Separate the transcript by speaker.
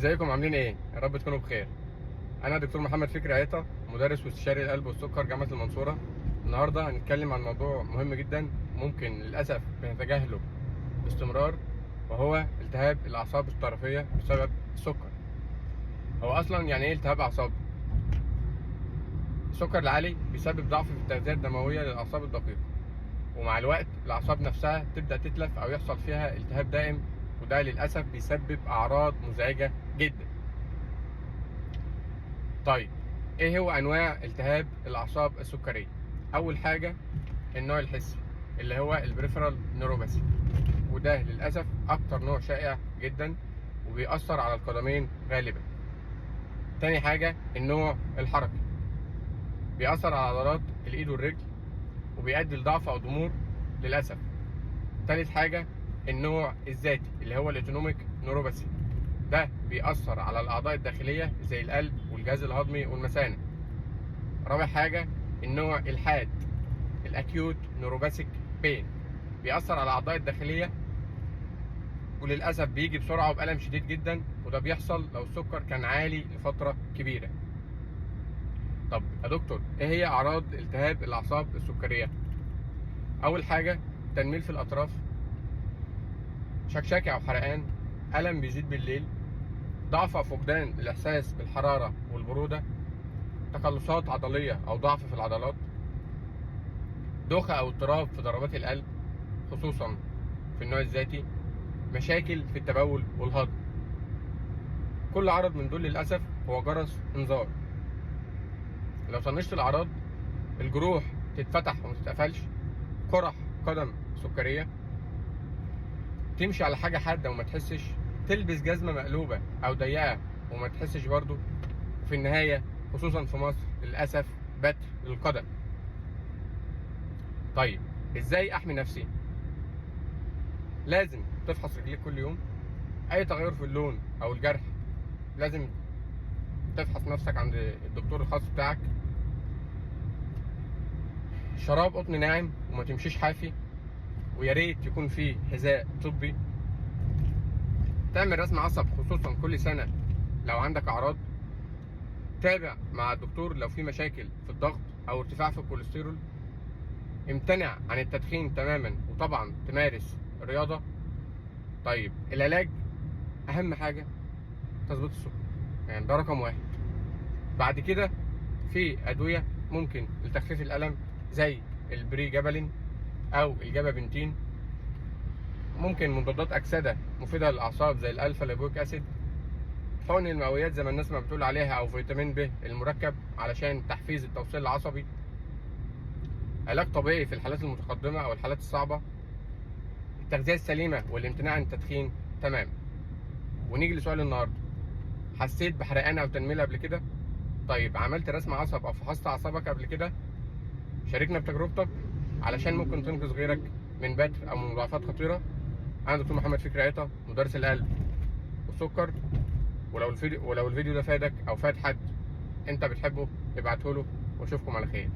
Speaker 1: ازيكم عاملين ايه؟ يا رب تكونوا بخير. انا دكتور محمد فكري عيطه، مدرس واستشاري القلب والسكر جامعه المنصوره. النهارده هنتكلم عن موضوع مهم جدا ممكن للاسف بنتجاهله باستمرار، وهو التهاب الاعصاب الطرفيه بسبب السكر. هو اصلا يعني ايه التهاب اعصاب؟ السكر العالي بيسبب ضعف في التغذية الدموية للاعصاب الدقيقة، ومع الوقت الاعصاب نفسها تبدا تتلف او يحصل فيها التهاب دائم، وده للاسف بيسبب اعراض مزعجة جدا. طيب ايه هو انواع التهاب الاعصاب السكريه؟ اول حاجة النوع الحسي اللي هو ال peripheral neuropathy، وده للاسف اكتر نوع شائع جدا وبيأثر على القدمين غالبا. تاني حاجة النوع الحركي، بيأثر على عضلات الايد والرجل وبيؤدي لضعف او ضمور للاسف. تالت حاجة النوع الذاتي اللي هو ال autonomic neuropathy، ده بيأثر على الأعضاء الداخلية زي القلب والجهاز الهضمي والمثانة. رابع حاجة النوع الحاد ال acute neuropathic pain، بيأثر على الأعضاء الداخلية وللأسف بيجي بسرعة وبألم شديد جدا، وده بيحصل لو السكر كان عالي لفترة كبيرة. طب يا دكتور ايه هي أعراض التهاب الأعصاب السكرية؟ أول حاجة تنميل في الأطراف، شكشكة أو حرقان، ألم بيزيد بالليل، ضعف أو فقدان الإحساس بالحرارة والبرودة، تقلصات عضلية أو ضعف في العضلات، دوخة أو اضطراب في ضربات القلب خصوصا في النوع الذاتي، مشاكل في التبول والهضم. كل عرض من دول للأسف هو جرس إنذار. لو طنشت الأعراض الجروح تتفتح وما تتقفلش، قرح قدم سكرية، تمشي على حاجة حادة وما تحسش، تلبس جزمة مقلوبة أو ضيقة وما تحسش برضو، وفي النهاية خصوصا في مصر للأسف بتر القدم. طيب إزاي أحمي نفسي؟ لازم تفحص رجليك كل يوم، أي تغير في اللون أو الجرح لازم تفحص نفسك عند الدكتور الخاص بتاعك. شراب قطن ناعم وما تمشيش حافي، ويا ريت يكون فيه حذاء طبي. تعمل رسم عصب خصوصا كل سنة لو عندك أعراض. تابع مع الدكتور لو في مشاكل في الضغط أو ارتفاع في الكوليسترول. امتنع عن التدخين تماما، وطبعا تمارس الرياضة. طيب العلاج أهم حاجة تظبيط السكر، يعني ده رقم واحد. بعد كده في أدوية ممكن لتخفيف الألم زي البريجابالين أو ال gabapentin، ممكن مضادات أكسدة مفيدة للأعصاب زي ال alpha lipoic acid، حقن المقويات زي ما الناس ما بتقول عليها، أو فيتامين ب المركب علشان تحفيز التوصيل العصبي، علاج طبيعي في الحالات المتقدمة أو الحالات الصعبة، التغذية السليمة والامتناع عن التدخين. تمام. ونيجي لسؤال النهاردة: حسيت بحرقان أو تنميل قبل كده؟ طيب عملت رسم عصب أو فحصت أعصابك قبل كده؟ شاركنا بتجربتك علشان ممكن تنقذ غيرك من بتر أو من مضاعفات خطيرة. أنا دكتور محمد فكري عيطة، مدرس القلب والسكر. ولو الفيديو ده فادك أو فاد حد أنت بتحبه ابعته له، وأشوفكم على خير.